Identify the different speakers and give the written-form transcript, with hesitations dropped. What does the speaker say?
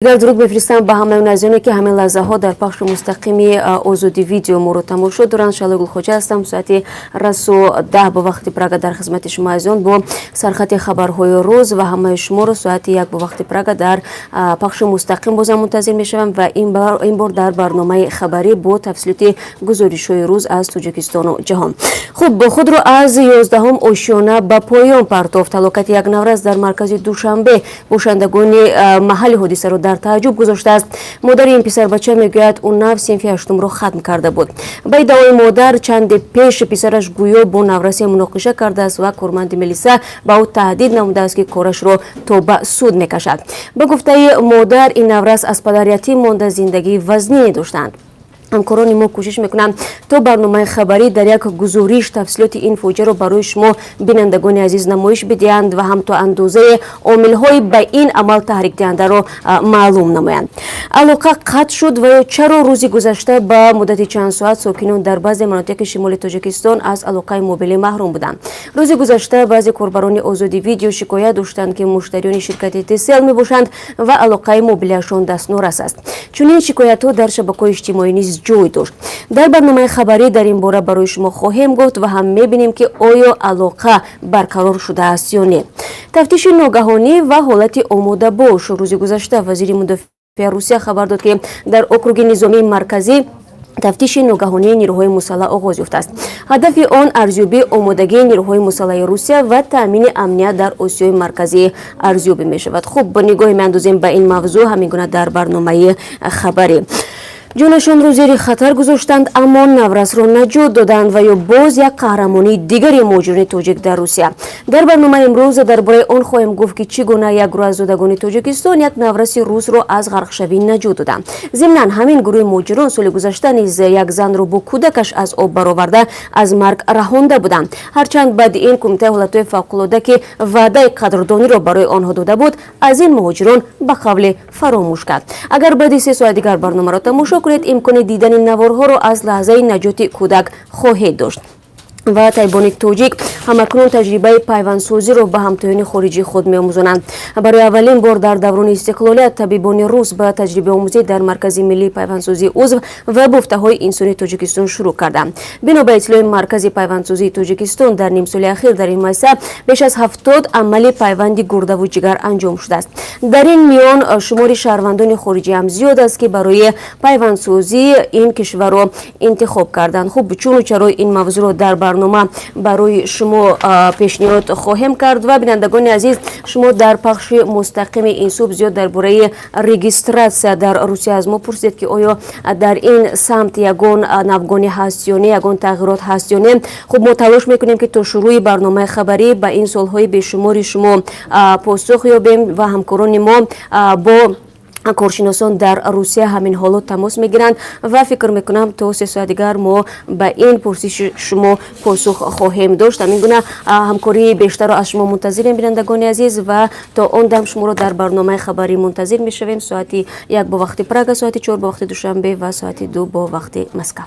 Speaker 1: Дигар дуруд мефиристам ба ҳамаи он азизоне, ки ҳамин лаҳзаҳо дар пахши мустақими Озодӣ Видео моро тамошо доранд. Шаҳлои Гулхоҷа ҳастам. Соати расо 10 бо вақти Прага дар хизмати шумо азизон бо сархати хабарҳои рӯз ва ҳамаи шуморо соати 1 бо вақти Прага дар пахши мустақим бозам мунтазир мешавам ва ин бор дар барномаи хабарӣ бо тафсилоти гузоришҳои рӯз аз Тоҷикистону ҷаҳон. Хуб, худро аз 11-ум ошёна ба поён партофт. Ҳалокати як наврас дар маркази Душанбе бошандагони маҳалли ҳодисаро дар тааҷҷуб гузоштааст. Модари ин писарбача мегӯяд, ӯ нав синфи ҳаштумро хатм карда буд. Ба иддаои модар, чанде пеш писараш гӯё бо наврасе муноқиша кардааст ва корманди милиса ба ӯ таҳдид намудааст, ки корашро то ба суд мекашад. Ба гуфтаи модар, ин наврас аз падар ятим монда, зиндагии вазнине доштанд. Ҳамкорони мо кӯшиш мекунанд, то барномаи хабарӣ дар як гузориш тафсилоти ин фоҷиаро барои шумо, бинандагони азиз, намоиш бидиҳанд ва ҳам то андозаи омилҳои ба ин амал таҳрикдиҳандаро маълум намоянд. Алоқа қатъ шуд ва ё чаро рӯзи гузашта ба муддати чанд соат сокинон дар баъзе манотиқи шимоли Тоҷикистон аз алоқаи мобилӣ маҳрум буданд? Рӯзи гузашта баъзе корбарони Озодӣ Видео шикоят доштанд, ки муштариёни ширкати Тесел мебошанд ва алоқаи мобилиашон дастнорас аст. Чунин шикоятҳо дар шабакаҳои иҷтимоӣ низ ҷой дошт. Дар барномаи хабарӣ дар ин бора барои шумо хоҳем гуфт ва ҳам мебинем, ки оё алоқа барқарор шудааст ё не. Тафтиши ногаҳонӣ ва ҳолати омодабош. Рӯзи гузашта вазири мудофиаи Русия хабар дод, ки дар округи низомии марказӣ тафтиши ногаҳонии нирӯҳои мусаллаҳ оғоз ёфтааст. Ҳадафи он арзёбии омодагии нирӯҳои мусаллаҳи Русия ва таъмини амният дар Осиёи Марказӣ арзёбӣ мешавад. Хуб, нигоҳе меандозем ба ин мавзӯъ ҳамин гуна дар барномаи хабарӣ. Ҷонашонро зери хатар гузоштанд, аммо наврасро наҷот доданд ва ё боз як қаҳрамонии дигари муҳоҷирони тоҷик дар Русия. Дар барномаи имрӯз дар бораи он хоҳем гуфт, ки чӣ гуна як гурӯҳ аз зодагони Тоҷикистон як навраси русро аз ғарқшавӣ наҷот доданд. Зимнан, ҳамин гурӯҳи муҳоҷирон соли гузашта низ як занро бо кӯдакаш аз об бароварда, аз марг раҳонда буданд. Ҳарчанд баъди ин Кумитаи ҳолатҳои фавқулода, ки ваъдаи қадрдониро барои онҳо дода буд, аз ин муҳоҷирон ба қавле фаромӯш кард. Агар баъди 3 соат дигар барномаро тамошо кунед, имкони дидани наворҳоро аз лаҳзаи наҷоти кӯдак хоҳед дошт. Ва табибони тоҷик ҳамакнун таҷрибаи пайвандсозиро ба ҳамтоёни хориҷии худ меомӯзонанд. Барои аввалин бор дар даврони истиқлолият табибони рус ба таҷрибаомӯзӣ дар Маркази миллии пайвандсозии узв ва бофтаҳои инсонии Тоҷикистон шурӯъ карданд. Бино ба иттилои Маркази пайвандсозии Тоҷикистон, дар нимсоли ахир дар ин муассиса беш аз 70 амали пайванди гурдаву ҷигар анҷом шудааст. Дар ин миён шумори шаҳрвандони хориҷӣ ҳам зиёд аст, ки барои пайвандсозӣ ин кишварро интихоб карданд. Хуб, чуну чарои ин мавзӯъро дар барнома барои шумо пешниҳод хоҳем кард. Ва, бинандагони азиз, шумо дар пахши мустақими ин субҳ зиёд дар бораи регистрация дар Русия аз мо пурсидед, ки оё дар ин самт ягон навгонӣ ҳаст ё не, ягон тағйирот ҳаст ё не. Хуб, мо талош мекунем, ки то шурӯъи барномаи хабарӣ ба ин суолҳои бешумори шумо посух ёбем ва ҳамкорони мо бо коршиносон дар Русия ҳамин ҳоло тамос мегиранд ва фикр мекунам, то 3 соат дигар мо ба ин пурсиши шумо посух хоҳем дошт. Ҳамин гуна ҳамкории бештарро аз шумо мунтазирем, бинандагони азиз, ва то он дам шуморо дар барномаи хабарӣ мунтазир мешавем: соати 1 бо вақти Прага, соати 4 бо вақти Душанбе ва соати 2 бо вақти Москав.